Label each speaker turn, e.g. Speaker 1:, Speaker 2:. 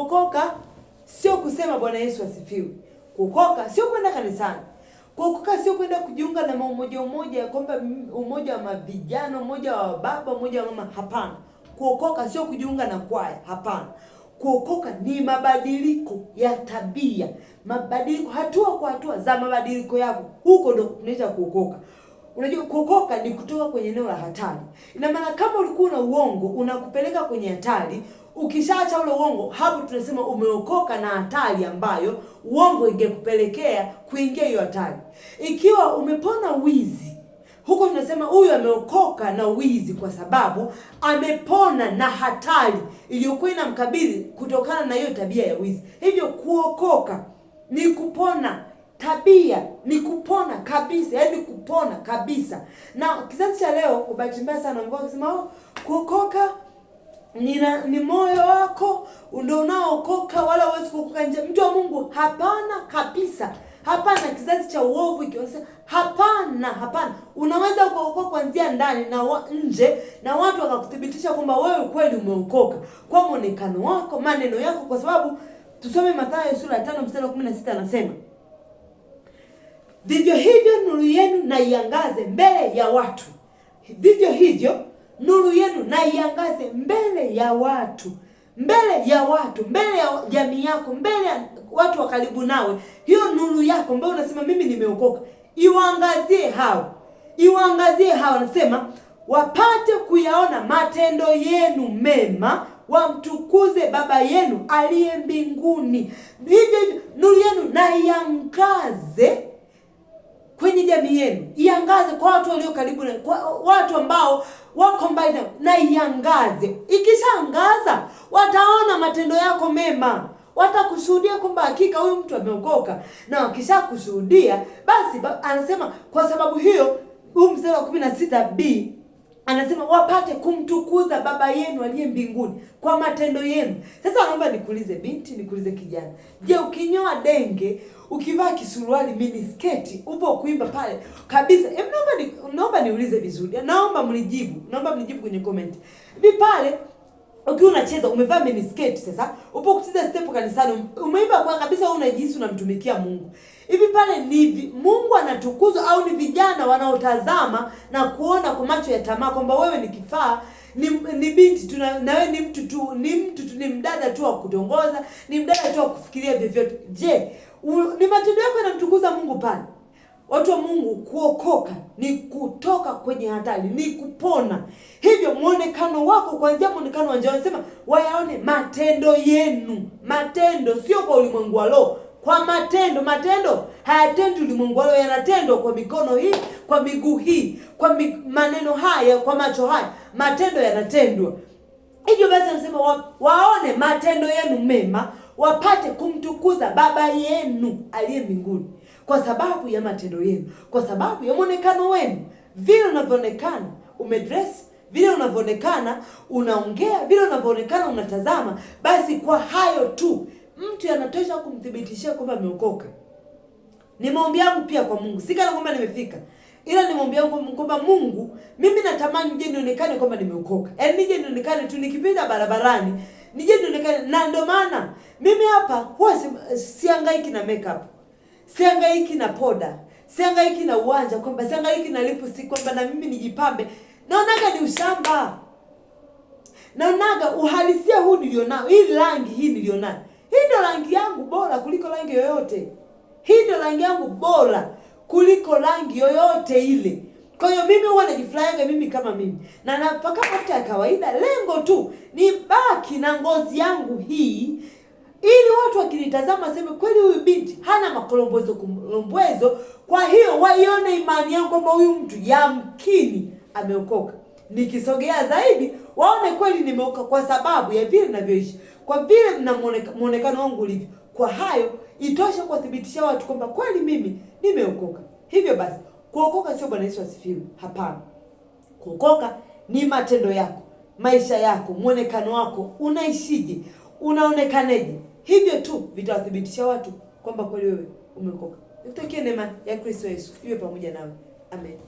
Speaker 1: Kuokoka sio kusema Bwana Yesu asifiwe. Kuokoka sio kwenda kanisani. Kuokoka sio kwenda kujiunga na umoja umoja, kwamba umoja wa mavijana, umoja wa baba, umoja wa mama. Hapana. Kuokoka sio kujiunga na kwaya. Hapana. Kuokoka ni mabadiliko ya tabia, mabadiliko hatua kwa hatua za mabadiliko yako. Huko ndo tunaita kuokoka. Unajua, kuokoka ni kutoka kwenye eneo la hatari. Ina maana kama ulikuwa na uongo unakupeleka kwenye hatari, ukishaacha ule uongo, hapo tunasema umeokoka na hatari ambayo uongo ingekupelekea kuingia hiyo hatari. Ikiwa umepona wizi, huko tunasema huyu ameokoka na wizi kwa sababu amepona na hatari iliyokuwa inamkabili kutokana na hiyo tabia ya wizi. Hivyo kuokoka ni kupona tabia, ni kupona kabisa, yaani kupona kabisa. Na kizazi cha leo kwa bahati mbaya sana wamekuwa wakisema, oh, kuokoka ni moyo wako ndio unaookoka, wala huwezi kuokoka nje. Mtu wa Mungu, hapana kabisa. Hapana, kizazi cha uovu ikionyesha, hapana, hapana. Unaweza ukaokoka kuanzia ndani na nje, na watu wakakuthibitisha kwamba wewe kweli umeokoka kwa muonekano wako, maneno yako, kwa sababu tusome Mathayo sura ya 5 mstari wa 16, anasema vivyo hivyo nuru yenu na iangaze mbele ya watu. Vivyo hivyo nuru yenu na iangaze mbele ya watu, mbele ya watu, mbele ya jamii yako, mbele ya watu wa karibu nawe. Hiyo nuru yako ambayo unasema mimi nimeokoka, iwaangazie hao, iwaangazie hao. Anasema wapate kuyaona matendo yenu mema, wamtukuze Baba yenu aliye mbinguni. Hivyo hivyo nuru yenu na iangaze kwenye jamii yenu, iangaze kwa watu walio karibu na kwa watu ambao wako mbali na iangaze. Ikishaangaza wataona matendo yako mema, watakushuhudia kwamba hakika huyu mtu ameokoka. Na wakishakushuhudia basi anasema kwa sababu hiyo, huu mstari wa 16b anasema wapate kumtukuza Baba yenu aliye mbinguni kwa matendo yenu. Sasa naomba nikuulize binti, nikuulize kijana, je, ukinyoa denge, ukivaa kisuruali minisketi, upo kuimba pale kabisa? Naomba niulize vizuri, naomba mnijibu, naomba mnijibu kwenye comment. Hivi pale ukiwa unacheza umevaa minisketi, sasa upo kucheza step kanisani, umeimba kwa kabisa, wewe unajihisi unamtumikia Mungu. Hivi pale ni Mungu anatukuzwa au ni vijana wanaotazama na kuona kwa macho ya tamaa kwamba wewe ni kifaa, ni binti tu, na wewe ni mtu tu, ni mtu tu, ni mdada tu wa kutongoza, ni mdada tu wa kufikiria vyovyote. Je, ni matendo yako yanamtukuza Mungu pale? Watu wa Mungu, kuokoka ni kutoka kwenye hatari, ni kupona. Hivyo muonekano wako, kuanzia muonekano wa nje, wanasema wayaone matendo yenu. Matendo sio kwa ulimwengu wa roho, kwa matendo. Matendo hayatendwi ulimwengu wa roho, yanatendwa kwa mikono hii, kwa miguu hii, kwa maneno haya, kwa macho haya. Matendo yanatendwa. Hivyo basi anasema waone matendo yenu mema, wapate kumtukuza Baba yenu aliye mbinguni, kwa sababu ya matendo yenu, kwa sababu ya muonekano wenu, vile unavyoonekana umedress, vile unavyoonekana unaongea, vile unavyoonekana unatazama. Basi kwa hayo tu mtu anatosha kumthibitishia kwamba ameokoka. Ni maombi yangu pia kwa Mungu, si kana kwamba nimefika, ila ni maombi yangu kwamba Mungu, mimi natamani nije nionekane kwamba nimeokoka, yaani nije nionekane tu nikipita barabarani, nije nionekane. Na ndio maana mimi hapa huwa sihangaiki na makeup, sihangaiki na poda, sihangaiki na uwanja, kwamba sihangaiki na lipstick, kwamba na mimi nijipambe. Naonaga ni ushamba, naonaga uhalisia huu nilionao, hii rangi hii nilionayo, hii ndio rangi yangu bora kuliko rangi yoyote. Hii ndio rangi yangu bora kuliko rangi yoyote ile. Kwa hiyo mimi huwa najifurahiaga mimi kama mimi, na napaka mafuta ya kawaida, lengo tu ni baki na ngozi yangu hii, ili watu wakinitazama waseme kweli huyu binti hana makolombozo kolombwezo. Kwa hiyo waione imani yangu kwamba huyu mtu yamkini ameokoka. Nikisogea zaidi waone kweli nimeokoka, kwa sababu ya vile ninavyoishi, kwa vile na muonekano wangu ulivyo. Kwa hayo itosha kuwathibitisha watu kwamba kweli mimi nimeokoka. Hivyo basi kuokoka sio Bwana Yesu asifiwe, hapana. Kuokoka ni matendo yako, maisha yako, muonekano wako, unaishije, unaonekaneje. Hivyo tu vitawathibitisha watu kwamba kweli wewe umeokoka. Nikutakie neema ya Kristo Yesu iwe pamoja nawe. Amen.